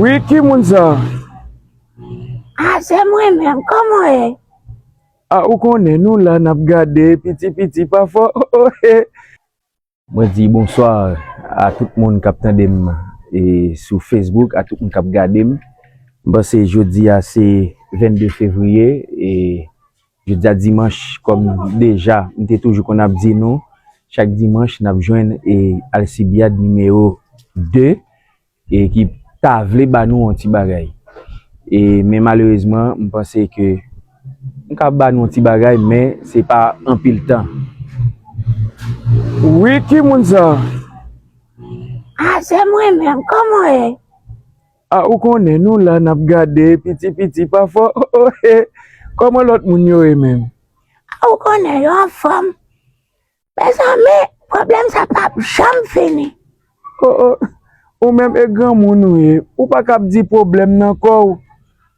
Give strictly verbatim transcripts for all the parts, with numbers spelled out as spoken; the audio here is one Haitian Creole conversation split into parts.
Wi, ki moun sa? A, se mwen menm, kòman w ye? A, ou konnen nou la n ap gade, piti piti pa fò. Mwen di bonswa a tout moun k ap tande m e sou Facebook, a tout moun k ap gade m. M panse jodi a se vennde fevriye e jodi a dimanch, kòm deja m te toujou konn ap di nou, chak dimanch n ap jwenn e Alcibiade nimewo de e ki ta vle ba nou yon ti bagay. E, men malerezman, m panse ke m ka ba nou yon ti bagay, men se pa anpil tan. Wi, ki moun sa? A, se mwen menm, kòman w ye? A, ou konnen nou la n ap gade, piti piti pa fò. Kòman lòt moun yo ye menm? A, ou konnen yo anfòm. Mezanmi, pwoblèm sa p ap janm fini. O, o, ou menm e granmoun ou ye, ou pa kab di pwoblèm nan kò w.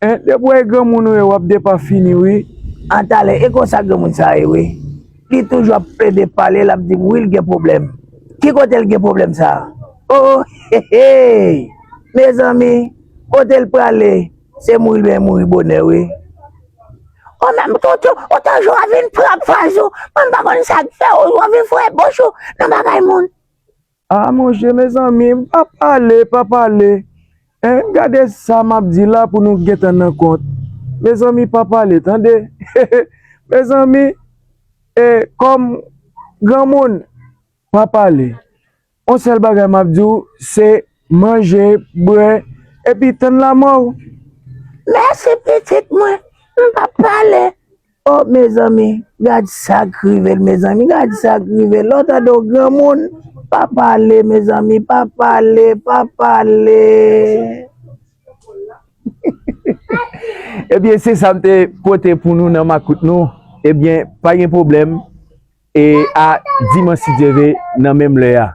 En, depi w e granmoun ou ye, w ap depafini, wi. An talè, e konsa granmoun sa ye, wi. Li toujou ap plede pale, l ap di m, wi, l gen pwoblèm. Ki kote l gen pwoblèm sa? O, he, he! Mezanmi, kote l prale, se mouri l byen mouri bonè, wi. Ou menm tou, tou, ou toujou anvi pran pòz ou. Mwen m pa konn sa k fè w, ou anvi foure bouch ou nan bagay moun. A, monchè, mezanmi, pa pale, pa pale. En, gade sa m ap di la pou nou gentan nan kont. Mezanmi, pa pale, tande. Mezanmi, e, kòm granmoun, pa pale. On sèl bagay m ap di w, se manje, bwè, epi tann lanmò w. Mèsi, pitit mwen. M p ap pale. O, mezanmi, gad sa k rive l, mezanmi, gad sa k rive l. Lè w tande w granmoun, pa pale, mezanmi, pa pale, pa pale. Ebyen, se sa m te pote pou nou nan makout nou. Ebyen, pa gen pwoblèm. E a dimanch, si Dye vle, nan menm lè a.